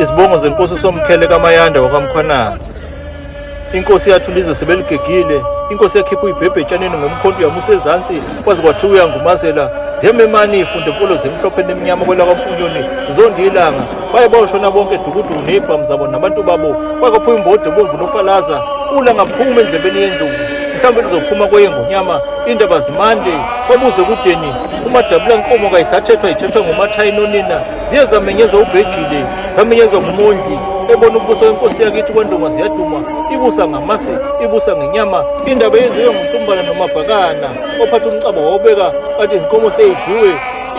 Izibongo zenkosi uSomkhele kaMayanda wakwaMkhwanazi. Inkosi yathula izwe sebeligegile, inkosi yakhipha uyibhebhe etshaneni ngomkhonto yamusa ezansi kwaze kwathiwa uyangumazela. Zememani ifunde mfolo zemhlophe nemnyama kwelakwaMpunyoni zonde ilanga. Baye bayoshona bonke dukuduku nezibhamu zabo nabantu babo. Kwakuphume imbode ebomvu nofalaza. Ulanga phuma endlebeni yendlovu. Mhlawumbe lizophuma kweyengonyama indaba zimande kwabuze kudeni umadabula nkomo kayisathethwa ithethwa ngumathayi nonina ziye zamenyezwa ubhejile zamenyezwa ngumondli ebona ukubusa kwenkosi yakithi kwandonga ziyaduma ibusa ngamasi ibusa ngenyama indaba yenziwe nguntumbana nomabhakana ophatha umcabo wawubeka kanti izinkomo seyidliwe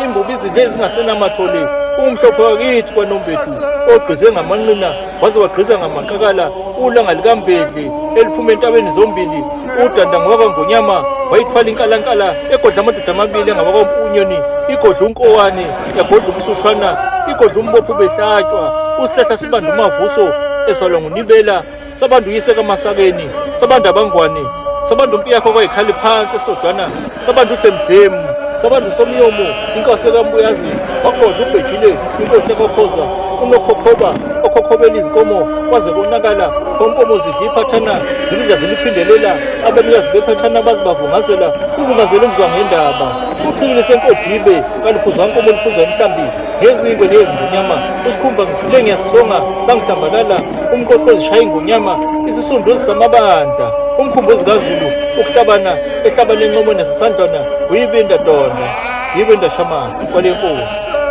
imbubi izidle ezingasenamathole umhlophe wakithi kwanombedu ogqize ngamanqina waze wagqiza ngamaqakala ulanga likambedli eliphuma entabeni zombili udanda ngowakangonyama wayithwala inkalankala egodla amadoda amabili engabakwampunyoni igodla unkowane yagodla umsushwana igodla umbopho behlatshwa usihlahla sibanda umavuso ezalwa ngunibela sabantu uyise kamasakeni sabantu abangwane sabantu impi yakho kwayikhali phansi esodwana sabantu uhlemdlemu sabantu somyomo inkosi yakambuyazi wagodla ubhejile inkosi yakwakhoza unokhokhoba okhokhobela izinkomo kwaze konakala konkomo zidla iphathana zilidla ziliphindelela abanikazi bephathana bazibavungazela uvungazela umzwa ngendaba uchibile senkodibe kaliphuzwa nkomo liphuzwa emhlambi ngezingwe nezingonyama usikhumba njengiyasonga sangihlambalala umqoqo ezishaya ingonyama isisunduzi samabandla umkhumbuzi kazulu ukuhlabana ehlabana encomo nesisandlwana uyibinda donda yibinda shamasi kwale nkosi.